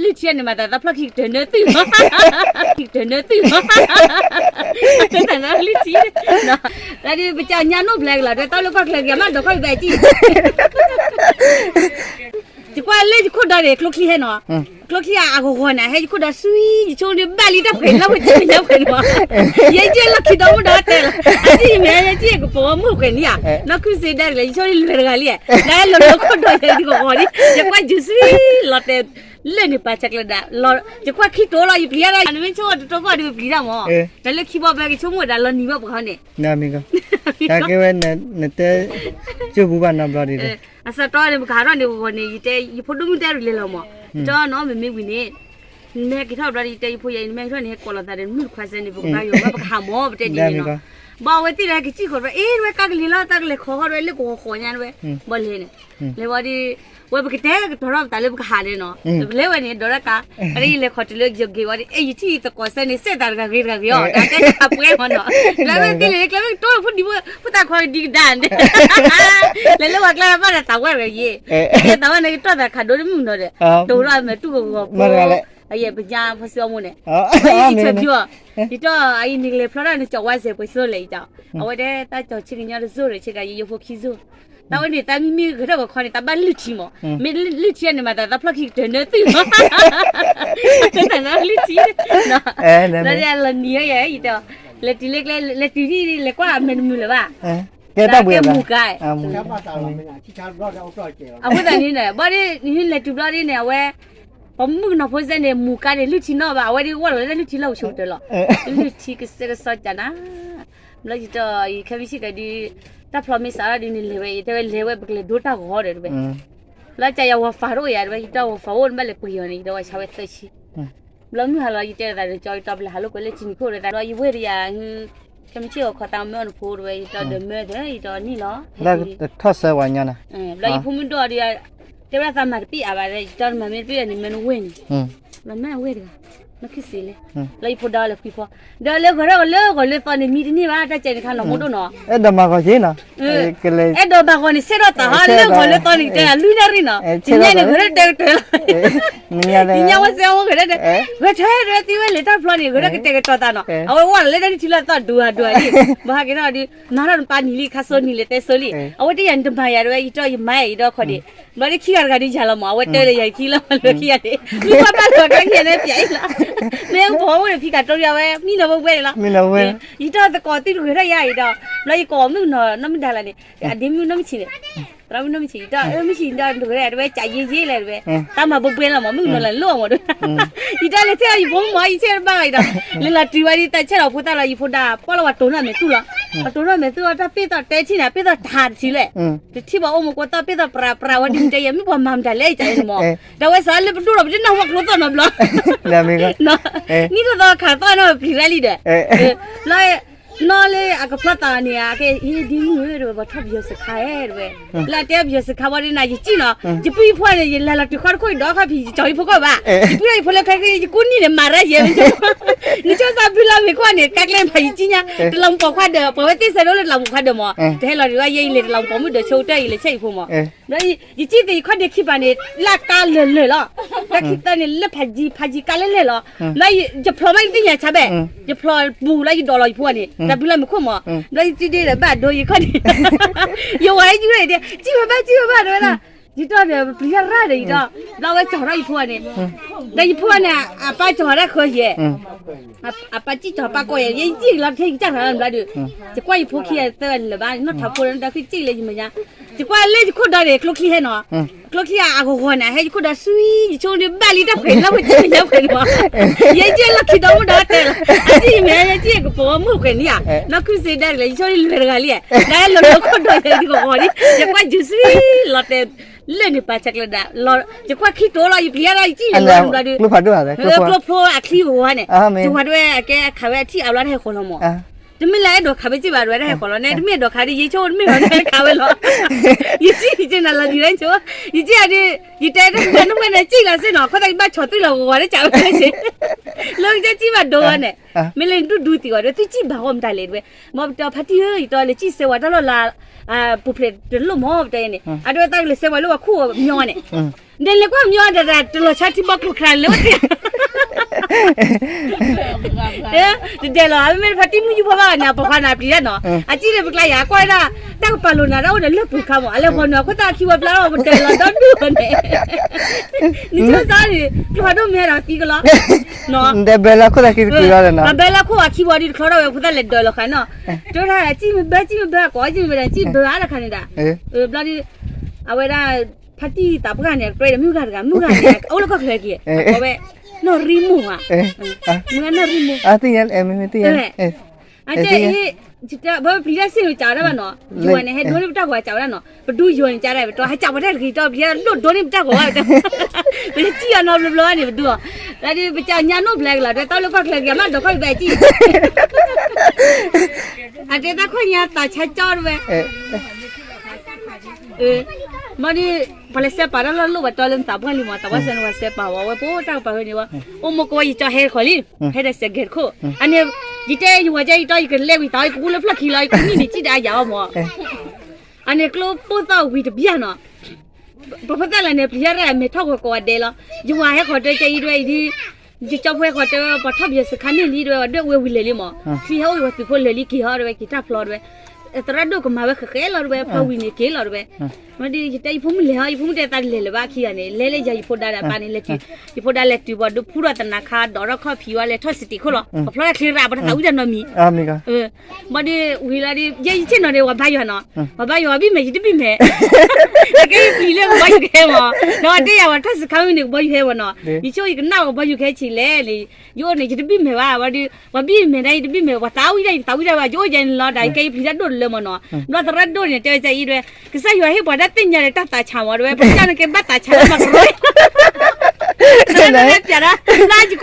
လုၢ်ထံန့ၣ်မၤသးသးဖျီၣ်ခံကတၢၢ်နၢသုၣ်, ခံကတၢၢ်နၢသုၣ်, တၢ်နၢလုၢ်ထံ, ဒ်ပကညါနိၣ်ဖျဲးကလီၤ ဒ်တၢ်လၢပှၢ်ချၢကမၣ်ဒီးခီၣ်ဘဲကံၣ် ယကွၢ်လၢယခိၣ်ဒီးန့ၣ် ကျိချံဟဲနီၤ, ကျိချံအဂီၤဂီၤန့ၣ် ဟဲယခိၣ်ဒီးစွံ ယဆိကမိၣ်ဘၣ်လံတၢ်ဖှဲးလၢဝဲကံၣ်ညါဖှဲးန့ၣ်မး, ယဲကံၣ်လီၢ်ခံဒီမုၣ်ဒီးတဲလီၤ, အကံၣ်ယမဲာ် ယကံၣ်ကပီၤမုၣ်ဖှဲးန့ၣ်ဧါ, နီၢ်ခုစ့ဒၣ်လဲာ် ယဆိကမိၣ်လွဲၢ်တဂၤလံ, ဒ်လၢလၢခိၣ်ဒီးယဲဒ်ဂီၤဂီၤဒ် ယကွၢ်ယုၤစွံ လီၤတဲာ် လၢန့ၣ်ပာ်ဆဲးကျၢဒၣ်, ယကွၢ်ခံတိၤလီၤ ယပျံၤတၢ်ဒီး နမ့ၢ်ဆိကမိၣ်တတိၤကီၢ်ဒီးပျံၤတၢ်မး, တၢ်လၢခံဘီဘဲကဆိကမိၣ်ဒၣ်လီၤနံၤဘၣ်ပှၤန့ၣ် တၢ်ကဲဝဲ နတဲ ကၠိပူၤဘၣ်နီတဘျီဒ်လဲၣ်, အစးတီန့ၣ် ပကဟးထီၣ်န့ၣ်ဂီၤဂီၤန့ၣ် ယတဲ ယဖိဒိၣ်မုၣ်တဲရူၤလဲၤလီၤမး, ယတဲနီၢ်မ့မ့ၢ်ဝံၤန့ၣ် နမ့ၢ်ဟဲက့ၤထီၣ်ဘျီဒီး ယတဲယဖိယဲအံၤ နမ့ၢ်ဟဲက့ၤထီၣ်န့ၣ် ဟဲကိးလိာ်သးဒီး မုၣ်တခွါစဲန့ၣ် ပကဘၣ်ယီၤဘၣ်ပကဟးမး ပတဲဒ်န့ၣ်နီၤ, ဘၣ်အဝဲသ့ၣ်ဒီးဟဲက့ၤစံၣ်ဃီၤတဝဲ အ့ တဝဲကါကလဲၤလီၤ တၢ်ကလဲၤခီဃီတဝဲ လၢကဝီၤဃီညါတဝဲ, ဘၣ်လဲၤန့ၣ်, လဲၤဝံၤဒီး ဝဲပကတဲကတီၤထီၣ်ပသးလၢပကဟးဒီးနီၤ, ပလဲၤဝဲန့ၣ် ဒိးတၢ်ကါ, အရၢယလဲၤခီတုၤလၢယဂ့ၤဝံၤဒီး အ့ ယထံၣ်ယသကိးစဲန့ၣ် စဲးသးတဂၤဂ့ၤတဂၤဂ့ၤအီၤ တၢ်တဲတၢ်ပှဲၤမးနီၤ, လၢဝဲသ့ၣ်လဲၤ ကျဲဝဲကတိၤလၢဖိဒံဖိ ဖိသၣ်ခွါကဒံကဒါန့ၣ် လဲၤလၢပှၤကျါဘၣ်ဒီးသးဝဲတဂၤယ့ၣ်, ယတဲသးဝဲန့ၣ် ယတီၢ်သးခးဒိတမုၣ်နီၤဒီး, တိၤထီၣ်မဲာ်တူၢ်ဂီၤဂီၤဖိ, အယဲၢ်ပညါဖီစ့အမိၢ်န့ၣ်, ယထၢဖျီ, ယတီၢ်အအံၤန့ၣ်ကလဲၤဖျီတၢ်န့ၣ် ကၠီၤဝါစဲးပှဲၤစိလဲၣ်ယတၢ်, အဝဲတဲတၢ်ကၠီၤဆ့ကညီတစိၢ်ဒီး ဆ့ကၤယိဖိခံစိၢ်, တၢ်ဝဲန့ၣ် တၢ်မံမံဂဲၤထီၣ်ဂီၤခီန့ၣ် တၢ်ဘၣ်လုၢ်ထံမး, မ့ၢ်လုၢ်ထံန့ၣ်မး တၢ်သးဖျီၣ်ခံကတၢၢ်နၢသုၣ်မး, တၢ်သးလုၢ်ထံ, လီၤနံၤယဲ ယတဲ, လဲၤတုၤလၢကျဲ လဲၤတုၤဒ်လဲၤကွၢ်အမဲာ်တမုာ်လၢၤဘၣ်, ကဲတၢ်ဘှံးကဲမူကါ, အဃိသတးန့ၣ် ဘၣ်ဒ် လဲၤတုၤဘျီဒ်န့ၣ် အဝဲ ပှၤမုၣ်ကနီၤဖိစဲန့ၣ် မူကါန့ၣ် လုၢ်ထံနီၣ်ဘၣ် အဝဲဒ်ဝဲလီၤလၢတၢ်လုၢ်ထံလီၢ်ပစိၤကတၢၢ်လီၤ, လုၢ်ထံကစဲးကစီကနၤ, ဘျီယတဲ ယခဲမုၢ်ဆ့ၣ်ကဒုး တၢ်ဖျီမ့ၢ်စးထီၣ်ဒုးန့ၣ်လဲၤဝဲ ယတဲဝဲလဲၤဝဲ ပကလဲၤဒိတၢ်ဂီၤဒီးတဝဲ, ဘျီကယၤဝီၤဖးတအိၣ်ယၤတဝဲ ယတဲဝီၤဖးအိၣ်နဘၣ်လဲၤပှ့ၤအီၤန့ၣ် ယတဲဝဲဆါဝဲသၢဆံ ဘျီမုၢ်ဟါလီၤ ယတဲသးဒီးကၠီ ယတီပလဲၤဟးလိာ်ကွဲလၢစံနံၤခိၣ်ဒီး ဘျီယဝဲၢ်တယၤ ခဲမုၢ်ဆ့ၣ်ဂီၤခီသးမၢအီၤနဖိတဝဲ ယတီဒီးမၢဒီး ယတီနံၣ်လီၤ, လၢတထီၣ်ဆၢဝဲညါန့ၣ်, ဘျီယဖိမုၣ်ဒိၣ်ဒီး တဲဝဲဒၣ်သးမၤတပ့ၢ်အါဘၣ်ဒီး ယတီတမၤမ့ၢ်တပ့ၢ်အါန့ၣ် မၢနဝဲၢ်န့ၣ်, ဘျီမၢအဝဲၢ်တဂၤ, နခံစ့လဲၣ်, ဘျီယဖိဒါလၢခွံဖီ, ဒီးလၢဂီၤထီၣ်ဂီၤလၢဂီၤလၢသီန့ၣ် မံတန့ၢ်ဘၣ် တၢ်ကဲန့ၣ်ခါနီၤ မိၢ်ဒိၣ်နီၤ, အဲၣ်ဒိးမၤဂီၤက့ၤနီၤ အဲၣ်ဒိးမၤဂီၤန့ၣ် ဆဲးထီၣ်သးဟီ လၢဂီၤလၢသီန့ၣ် ကတဲနၤလွံၢ်နၣ်ရံၣ်နီၤ, ယညါန့ၣ် ဂဲၤထီၣ်တဲကတၢၢ်လီၤ, ယညါဝဲစဲအဝဲဂဲၤထီၣ်တဲ, ဂဲၤထီၣ်တဲသံဝဲလဲၤတၢ်ဖျီန့ၣ် ဂဲၤထီၣ်ကတဲာ်ကတီၤသးနီၤ, အဝဲဝဲလၢတၢ်နုၢ်ထံလီၤသီဒိၣ်ဧါဒိၣ်ဧါလံ, ဘၣ်ဟးက့ၤထီၣ်ဒီး မၤထီၣ်နပၢ်နံၤလံ ခါစိနံၤလဲၤတဲစိလံ, အဝဲတယၤနတမၤယၤတဝဲ ယတီယမၤယၤအံၤဒီးခီဒံး, ဘျီဒ်ခံဂၤတဂၤဒုးယၤလီၤမး အဝဲတဲလၢယၤခံလီၤ လၢခံဂၤန့ၣ် မ့ၢ်ပှၤဘၣ်လီၤကျဲခံဂၤန့ၣ်ပျဲအံၤလီၤ, မ့ၢ်ပှၤအိၣ်ဒီးဖံကးတိၤဒီးအဝဲ မံနီၤဝဲဝဲန့ၣ်လီၤ, ယတီသကိးသံတဂဲၤထီၣ်ယၤအံၤဒီး ဘျီယကိးမုၣ်ကနီၤနီၢ်မုၣ်ဒါလၢန့ၣ် အဒ့မုၣ်နီၢ်မုၣ်ဆံးန့ၣ် သရၣ်မုၣ်နီၢ်မုၣ်ဆံး ယတီမုၣ်ဆံးဒီးတဂဲၤတဝဲကးယ့ယ့လဲၣ်တဝဲ တၢ်မၤဘိဘှဲလီၤမး မုၣ်ကနီၤလၢလီၤမးဒီး ယတီလဲၤဆဲးလီၤယဖိမုၣ်မး ယဆဲးတဘၣ်အံၤဒီး လဲၤလီၤတုၤဝဲဒ်တၢ်ဆဲးလီၤဖိသၣ်လီၤ ယဖိဒါပီၣ်လီၤဝဲတိၤနီၢ်မဲာ်သူၣ်လီၤ, ပှၤတိၤနီၢ်မဲာ်သူၣ်အီၤ တၢ်ပ့ၢ်သီၣ်တဲဆံးန့ၣ် ပ့ၢ်သီၣ်တဟးတဆံလဲၣ်, တထံၣ်ဘၣ်အိၣ်မူကိးသီၣ်ပ့ၢ်သီၣ်ပြးပြးဝဲဒ်တဲယၤ မ့ၢ်ပှၤမၤမတၤလဲၣ် ယကန့ၣ်မး, ဒီးဝဲစးလၢပဒိၣ်ဒီး ပတနၢ်ဟူကျိသီၣ်နီတဘျီ, နံၣ်ထီၣ်သီခးသီၣ်နီၣ်ပျံၤရၣ်လံဒီး, လၢ နီၢ်လၢအကဖျီသးန့ၣ် အကဲ အ့ ဒ့မုၣ်ဧၢ တဝဲ ပှၤထီၣ်ပယီၤစခါဧဲ တဝဲ, လၢအတဲပယီၤစခါဝဲဒ်န့ၣ် ယစံၣ်နီၤ, ယပုၢ်ယဖှီၣ်န့ၣ် ယလဲၤလီၤတုၤခီတခိၣ် ယဒီးခီၣ်ဖံး ယကၠီၤယဖိကီၢ်ဘၣ်, ယပုၢ်ယဖှီၣ်လၢခဲက့ၤ ယကူနံၣ်န့ၣ် မၤရၣ်ယဲ နဆိၣ်သးဘုလီၤမ့ၤခိၣ်န့ၣ် ကါကျဲဖးယကံၣ်ညါ, တလးမူးပိာ်ခွါဒီး ပှၤဝဲသ့ၣ်ဆၢဒိၣ်လၢတလးမူးခွါဒီးမး, တဟဲလီၤဒ်ဝဲယဲ ယလဲၤတလးမူးပိာ်မုၣ်ဒီး ဆိကတၢၢ်ယလဲၤဆဲးယဖိမး ဒီးယစံၣ်သ့ၣ်ယခီၣ်ဒ့ခံပၤန့ၣ် လၢကါလၢာ်လၢာ်လီၤ, လၢခံသၢန့ၣ် လၢဖးယံၤ ဖးယံၤကါလၢာ်လၢာ်လီၤ, လၢယဖျိးမးယသ့ၣ်ညါဆါဘဲ, ယဖျိးပူၤလၢယဒိးလီၤယဖိန့ၣ် တၢ်ဘုလီၤမ့ၤခိၣ်မး, ဘျီယစံၣ်ဒ့ဒီးဘၣ်ဒိယခီၣ်ဒ့, ယဝၤယုၢ်ဒီး စံၣ်ဝဲဘၣ် စံၣ်ဝဲဘၣ် တဲဝဲဒၣ်, ယတီၢ်ဒီးပျံၤတၢ်ရၣ်ဒီးယတီၢ်, ဘျီဝဲကၠီၤထီၣ်ယဖိန့ၣ်, ဒီးယဖိန့ၣ် အပၢ်ကၠီၤတၢ်ဃၢယဲ အပၢ်စံၣ်ကၠီၤပၢ်ကိးယဲ ယစံၣ်လီၤတခဲ ယကစၢ်ထီၣ်လၢဘျီဒီး, ယကွၢ်ယဖိခံဂၤသၢဂၤန့ၣ်လၢၤဘၣ် နီၢ်ထးဖိဒီး နီၢ်တၢ်ခုၣ်စံၣ်လၢယမဲာ်ညါ, ယကွၢ်လၢယခိၣ်ဒီးန့ၣ် ကျိချံဟဲနီၤ, ကျိချံအဂီၤဂီၤန့ၣ် ဟဲယခိၣ်ဒီးစွံ ယဆိကမိၣ်ဘၣ်လံတၢ်ဖှဲးလၢဝဲကံၣ်ညါဖှဲးန့ၣ်မး, ယဲယဲလီၢ်ခံဒီမုၣ်ဒီးတဲလီၤ, အကံၣ်ယမဲာ် ယကံၣ်ကပီၤမုၣ်ဖှဲးန့ၣ်ဧါ, နီၢ်ခုၣ်စ့ဒၣ်လဲာ် ယဆိကမိၣ်လွဲၢ်တဂၤလံ, ဒ်လၢလၢခိၣ်ဒီးယဲဒ်ဂီၤဂီၤဒ် ယကွၢ်ယုၤစွံ လီၤတဲာ် လၢန့ၣ်ပာ်ဆဲးကျၢဒၣ်, ယကွၢ်ခံတိၤလီၤ ယပျံၤတၢ်ဒီးယကံၣ်လီၤန့ၣ်ဘျီဒီး, ကျိဖးဒိၣ် ကျိဖျိအချံဂီၤဂီၤန့ၣ်, ယဝၤဒွဲၣ်အကဲခးဝဲအထံၣ်အဘျီတၢ်ဟဲဃီၤလီၤမး, တမ့ၢ်လၢအဲၣ်ဒိးခးဝဲစ့ၢ်ဘၣ် ဒ်ဝဲဒၣ်ဟဲဃီၤလီၤန့ၣ် တမ့ၢ်အဲၣ်ဒိးခးဒီး ယဆိကမိၣ်တမ့ၢ်ဘၣ်န့ၣ်ခးဝဲလီၤ. ယစံၣ်ယကနၤလီၤဒံးဝဲဆိ, ယစံၣ်ယၤဒီး ယတဲတၢ်တၢ်နၢ်ပှဲၤန့ၣ် စံၣ်လီၤစ့ၢ်နီၤ အဃိသတးယဘၣ်ဆီၣ်သွံၣ်လီၤဂီၤဂီၤတကးဝဲလၢစ့ၢ်, လၢကစၢ်စံၣ်ဘၣ်ဒိဝဲန့ၣ်, မ့ၢ်လၢနဒူၣ်ဒူသံအီၤဒီး သုစံၣ်ဘၣ်ဂီၢ်မတၤလဲၣ်တဝဲ, မ်ပတဲဖါတံၢ်ဧၢ ယတီလဲၤစံၣ်ဆဲးဝဲတၢ်လီၢ်လၢ ပူၤဖျဲးတလိၣ်မ့ၢ်ပတဲန့ၣ်, အဒိတၢ်ကလဲၤဆဲးဝဲလၢပှၤခိၣ်အီၤပညီန့ၣ် ဒ်လဲၤကွၢ်မညီဒၣ်ဒၣ် တလီၤဆီထံဘီကျိၤချါလၢဝဲသ့ၣ်, တဒဲးလီၤ အမ့မ့ၢ်ဖါတံၢ်မုၢ်ယူၢ်ဖီဘၣ်န့ၣ် အပိာ်ခွါန့ၣ်ပျံၤတၢ်နီၤ, အစံၣ်လၢပကျါယၤ ကွၢ်ဝဲဒၣ် တၢ်ကပာ်လိာ်နၤဒၣ်အိၣ်ဒီးလၢပူၤခါမး အလဲၤဃီၤနၤအခိၣ်သၣ်ခံဝဲဘျါလီၤ ပတဲလီၤဒီဒူၣ်န့ၣ်, နဆိကမိၣ်န့ၣ် ကျိဖးဒိၣ်မ့ၢ်ဟဲဒီးသံကလီၤ, နတဲဘၢလၢခိၣ်သၣ်ခံတကွံာ်လီၤဒီးနီၤ, ဘၢလၢခိၣ်အခံဝဲဒီးတချီထီၣ်ဝဲအခိၣ်သၣ်လဲၤဒၢးလီၤဃာ်နီၤ, တဲဝဲဒၣ် စံၣ်မ့ၢ်ဘၢ စံၣ်မ့ၢ်ဘၢ ကိးစံၣ်မ့ၢ်ဘၢဒီး စံၣ်ဘၢအါတခါန့ၣ်ဒၣ်, ဘျီဒီး အဝဲဒၣ် ဖါတံၢ်သးပှၢ်န့ၣ် ကြၢးဒီးမုၢ်ဂၤတဂၤ မုၢ်ဂၤန့ၣ် အိၣ်လၢကီၢ်ချၢက့ၤ, အကိးဝဲ နီၢ်ရံမိၢ်ဧါ, မုၢ်ဂၤနီၢ်ရံမိၢ်, အတဲအံၤ ဘၣ်ပျံၤတၢ်စ့ၢ်ကီးကးဝဲဒၣ်ဘၣ်နီၤ, ယွၤန့ၣ် ဟဲဒိးန့ၢ်ပတၢ်ဂီၤကးဝဲဒၣ်နီၤ, ပဒူယွၤန့ၣ်ကးဒၣ် ပတီၢ်ဟဲကးပှၤတၢ်တဂ့ၤတီပျံၤတၢ်ဒိၣ်ဒိးန့ၢ်ပတၢ်ဂီၤဘၣ်, ပစံၣ်အီၤနီတဘျီဘျီဘၣ်န့ၣ် ပဒူအီၤ, လၢဒ်ပစံၣ်ညါနီၢ်ဘျဲကလီၤ တဲတၢ်လၢကီၢ်ချၢက့ၤ အမ့ၢ်ဒိးခီၣ်ဘဲစံၣ် အတဲတၢ်ခီၣ်ညါသးဆါကၠီတဝဲ, မ့ၢ်ဒ် ပှၤလဲၤစဲးပာ်တၢ်လီၢ်လိၣ်ဘၣ်တီလၢနသးပှၢ်လံမး သးပှၢ်စဲးန့ၣ် ပှၤစဲးပာ်ဝဲ ဝဲပအိၣ်တၢ်ကပၤဝဲန့ၣ်ဝဲ, အိၣ်မိၢ်ကဝဲယကၠီဟဲတခီလံ, ဟဲဒီးစဲးကဲတခိၣ်, အန့ၣ် ယတဲယဝၤကဲ ယတီယကလဲၤဝံၤသး ယကပူၤလၢဖျၢၣ်ခံလီၤ ယကနံၣ်န့ၣ်စံၣ်တအါယၤအီၤမး, အန့ၣ်ကျိပိၢ်သီၣ်ဝံၤတဘျီနီၤ ပဖိသၣ်လၢန့ၣ် ပျံၤတၢ်မဲာ်ထီၣ်ဂီၤကိးဂၤဒဲးလီၤ, ယဝၤဟဲဃီၤတဲကဲအံၤတဝဲအံၤဒ် ယကၠီဖိဟဲဃီၤတဲဝဲ ပှၤထီၣ်ပယီၤစခါန့ၢ်လံတဝဲ ပှၤဒွဲၣ်ဝဲဝံၤလဲၤလံမး, ချံဟဲအိၣ်ဂ့ၤ ပှၤသုးဖိလၢာ်လံက့ၤဟီတဝဲ က့ၤတၢ်ဖျီတဝဲ, သရၣ်ဒိၣ်ကမၤဝဲဃဲးဃဲးလီၤတဝဲ ဖီဝံၤန့ၣ်က့ၤလီၤတဝဲ, မ့ၢ်ဒ်ယတဲယဖိမုၣ်လဲၤဟီ ယဖိမုၣ်တဲသးတလဲၤလၢၤဘၣ်ခံဂၤန့ၣ် လဲၤလၢယၤယဖိဒါဒီးပၢ်န့ၣ် လဲၤတုၤ, ယဖိဒါလဲၤတုၤပှၤဒိဖူထီၣ်သနၤခါ ဒိးထီၣ်ခီၣ်ဖံးဝဲလဲၤထီၣ်စတံးခိၣ်လီၤ, ပဖျီတၢ်ချ့ရၣ် ပတသးဝံၣ်တၢ်နီတမံၤ ဘၣ်ဒီးဝံၤလီၤဒီး ယဲယဆ့ၣ်နီၤဒီး ပှၤဘါယွၤနီၤ, ပှၤဘါယွၤ ပှၤဘံၣ်မဲာ် ယတဘံၣ်မဲာ်, ကဲယပျံၤလၢကဘီယူၤကဟဲမး, ဒီးတဲယၤဝဲထီၣ်စခါမ့ၢ်န့ၣ် ကဘီယူၤဟဲမးနီၤ, ယဆိယကနၣ်ဝဲကဘီယူၤကဟဲဆံးလဲၣ်န့ၣ်, ယအိၣ်န့ၣ် ယတဘံၣ်မဲာ်ဘၣ်, ဝံၤဒီး ပှၤဘံၣ်မဲာ်ဒၣ် ယတဘံၣ်မဲာ်, ပှၤသးဝံၣ်ဒၣ် ယသးဝံၣ်ဒၣ်ဘၣ်, ယအိၣ်ယဲန့ၣ်လီၤ, ဒီးကဲယပျံၤတၢ်ဒိၣ်တလၢမးနီၤ, ဘျီသရၣ်ဒိၣ်န့ၣ် တဲဝဲဒ်အံၤဒွဲ ကစၢ်ယွၤဟ့ၣ်ပှၤတၢ်သ့ၣ်ညါဒီးတၢ်သးဆးမး တဲဝဲ ပကစၢ်န့ၣ်ကဲဘၣ်သးဆးလၢမၤကရၢ, နပျးဒၣ်, နယကွၢ်